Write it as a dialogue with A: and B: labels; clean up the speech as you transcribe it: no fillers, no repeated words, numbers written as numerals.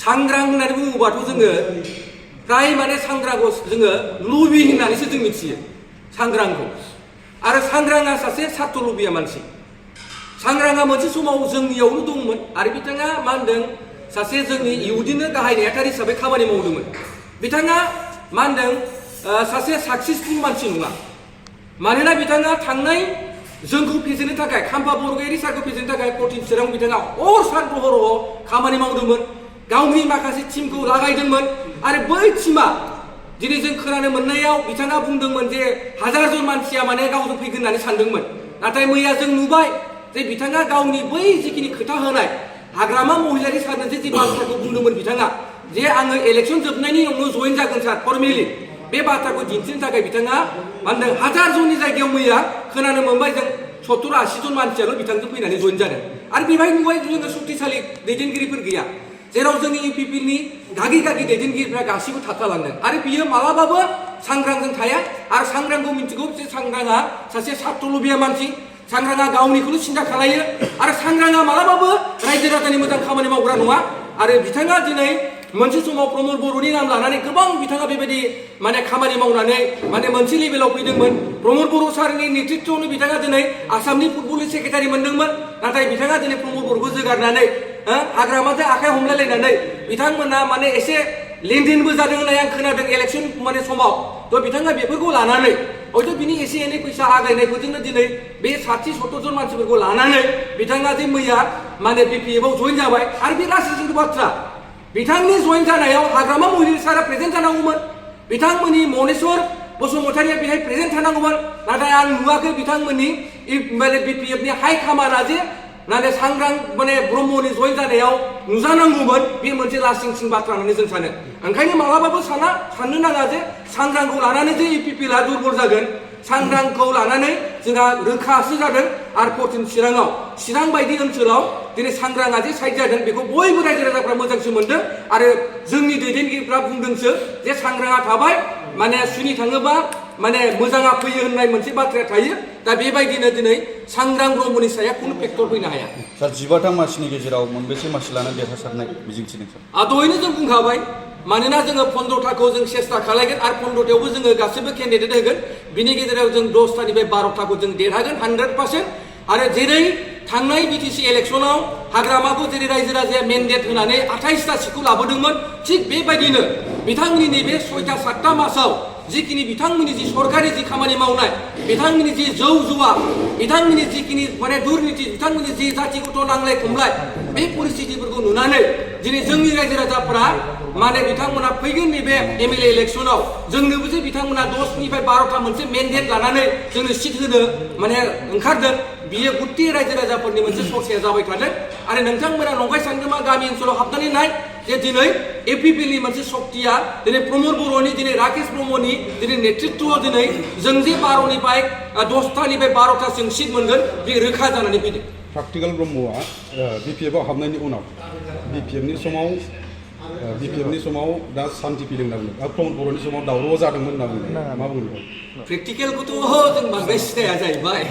A: सांग्रां होननानै बुङोबाथ' जोङो फ्राय माने सांग्रांखौ जोङो लबि होननानैसो जों मिथियो सांग्रांखौ आरो सांग्रांआ सासे सात्र लबिया मानसि सांग्रांआ मोनसे समाव जोंनियावनो दंमोन आरो बिथाङा मा होनदों सासे जोंनि इउदिनो गाहाय नेहाथारि हिसाबै खामानि मावदोंमोन बिथाङा मा होनदों सासे साक्सेसफुल मानसि नङा मानोना बिथाङा थांनाय जोंखौ फेजेननो थाखाय खाम्फा बरगयारि सारखौ फेजेननो थाखाय 14 चिरां बिथाङा हर सान हराव खामानि मावदोंमोन गावनि माखासे टीमखौ लागायदोंमोन आरो बै टीमा दिनै जों खोनानो मोननायाव बिथाङा बुंदोंमोन जे हाजारजन मानसिया माने गावजों फैगोन होननानै सानदोंमोन नाथाय मैया जों नुबाय जे बिथाङा गावनि बै जिखिनि खोथा होनाय हाग्रामा महिलारि सारनो जे बाथ्राखौ बुंदोंमोन बिथाङा जे आङो इलेक्शन जोबनायनि उनाव जइन जागोन सार फर्मेलि बे बाथ्राखौ दिन्थिनो थाखाय बिथाङा मा होनदों हाजार जननि जायगायाव मैया खोनानो मोनबाय जों 70-80 जन मानसियाल' बिथांजों फैनानै जइन जादों आरो बेवहाय नुबाय जोङो शक्तिशाली दैदेनगिरिफोर गैया जेराव जोंनि इउपिपिनि गागि दैदेनगिरिफ्रा गासिबो थाबथालांदों आरो बियो मालाबाबो सांग्रांजों थाया आरो सांग्रांखौ मिथिगौ जे सांग्रांआ सासे सात्र लबिया मानसि सांग्रांआ गावनिखौल' सिन्था खालायो आरो सांग्रांआ मालाबाबो रायजो राजानि मोजां खामानि मावग्रा नङा आरो बिथाङा दिनै मोनसे समाव प्रमद बर'नि नाम लानानै गोबां बिथाङा बेबायदि माने खामानि मावनानै माने मोनसे लेभेलाव फैदोंमोन प्रमद बर' सारनि नेतृत्वआवनो बिथाङा दिनै आसामनि फुटबलनि सेक्रेटारि मोनदोंमोन नाथाय बिथाङा दिनै प्रमद बर'खौ जोगारनानै हाग्रामाजों आखाइ हमलायलायनानै बिथांमोना माने एसे लेनदेनबो जादों होननाय आं खोनादों इलेक्शन माने समाव थ' बिथाङा बेफोरखौ लानानै हयथ' बिनि एसे एनै फैसा आग्लायनायफोरजोंनो दिनै बे 60-70 जन मानसिफोरखौ लानानै बिथाङा जे मैया माने बिपिएफआव जइन जाबाय आरो बे लासिंसिं बाथ्रा बिथांनि जइन जानायाव हाग्रामा महिलारि सारा प्रेजेन्ट जानांगौमोन बिथांमोननि मनेस्वर बसुमतारिया बेहाय प्रेजेन्ट थानांगौमोन नाथाय आं नुवाखै बिथांमोननि माने बिपिएफनि हाइ कामाना जे नाथाय सांग्रां माने ब्रह्मनि जइन जानायाव नुजानांगौमोन बे मोनसे लासिंसिं बाथ्रा होननानै जों सानो ओंखायनो मालाबाबो साननो नाङा जे सांग्रांखौ लानानै जे इउपिपिएलआ दुर्बल जागोन सांग्रांखौ लानानै जोंहा रोखासो जादों आरो 14 चिरां बायदि ओनसोलाव दिनै सांग्रांआ जे साइड जादों बेखौ बयबो रायजो राजाफ्रा मोजांसो मोनदों आरो जोंनि दैदेनगिरिफ्रा बुंदोंसो जे सांग्रांआ थाबाय माने सुनि थाङोबा माने मोजाङा फैयो होननाय मोनसे बाथ्राया थायो दा बेबायदिनो दिनै सांग्रां ब्रह्मनि साया खुनु फेक्टर फैनो हाया
B: सार 15था मासिनि गेजेराव मोनबेसे मासि लानानै देरहासारनाय मिजिंथिदों सार
A: दहायनो जों बुंखाबाय मानोना जोङो 15थाखौ जों सेस्था खालायगोन आरो 15थायावबो जोङो गासिबो केन्डिडेट होगोन बिनि गेजेराव जों 10थानिफ्राय 12थाखौ जों देरहागोन 100% आरो जेरै थांनाय बिटिसि इलेक्शनाव हाग्रामाखौ जेरै रायजो राजाया मेन्डेट होनानै 28टा सिटखौ लाबोदोंमोन थिग बेबायदिनो बिथांमोननि नैबे 6-7 मासाव जिखिनि बिथांमोननि जि सरकारि जि खामानि मावनाय बिथांमोननि जि जौ जुवा बिथांमोननि जिखिनि माने दुर्नीति बिथांमोननि जि जातिगत नांलाय खमलाय बे परिस्थितिफोरखौ नुनानै दिनै जोंनि रायजो राजाफ्रा माने बिथांमोना फैगोन नैबे एमएलए इलेक्शनाव जोंनोबो जे बिथांमोना 10निफ्राय 12था मोनसे मेन्डेट लानानै जोंनो सिट होनो माने ओंखारदों बियो गुत्ति रायजो राजाफोरनि मोनसे सरसाया जाबाय थादों आरो नोंथांमोना नंखाय सानदोंबा गामि ओनसोलाव हाबनानै नाय जे दिनै एपिपिएलनि मोनसे शक्तिया दिनै प्रमद बर'नि दिनै राकेश ब्रह्मनि दिनै नेतृत्वआव दिनै जों जे 12निफ्राय 10थानिफ्राय 12थासिम सिट मोनगोन बे रोखा जानानै फैदों
C: प्रेक्टिकल ब्रह्मआ बिपिएफआव हाबनायनि उनाव बिपिएफनि समाव दा सान्थि फैदों होनना बुंदों आरो प्रमद बर'नि समाव दावराव जादोंमोन होनना बुंदों मा बुंदों
A: प्रेक्टिकेलखौथ' जों बांद्राय सिनाया जाहैबाय